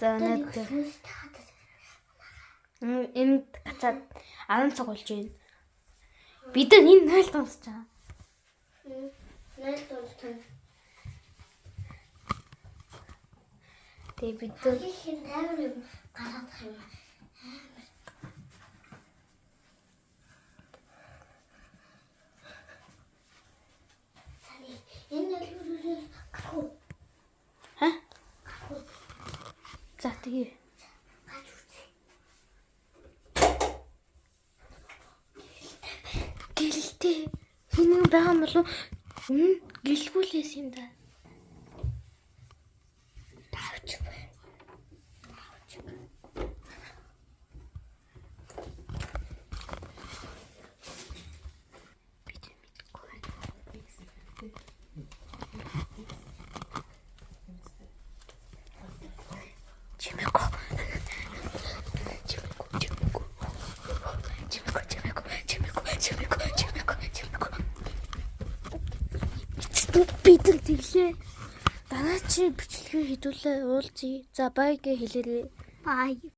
За, өнөөдөр энд гацаад 10 цаг болж байна. Бид нар энэ 0 дуусч байгаа. 0 дууссан. Тэгээ бид нар Их юм амар юм гараад юм. Амар. Энэ дэлгүүрээс гарах уу? Ха? За, тэгээ. Гарч үзье. Гэрэлтэй хин нэгэн байгаа юм болов уу? Үнэн гэлгүүлээс юм да. Тавч. Тавч. Би ч мэдэхгүй байна. Чимээгүй. Чимээгүй, чимээгүй. Чимээгүй, чимээгүй, чимээгүй, чимээгүй, чимээгүй, чимээгүй. Бид нар тэглээ. Дараа чи бичлэгээ хэдүүлээ уулзъя. За, bye гэ хэлээрэй. Bye.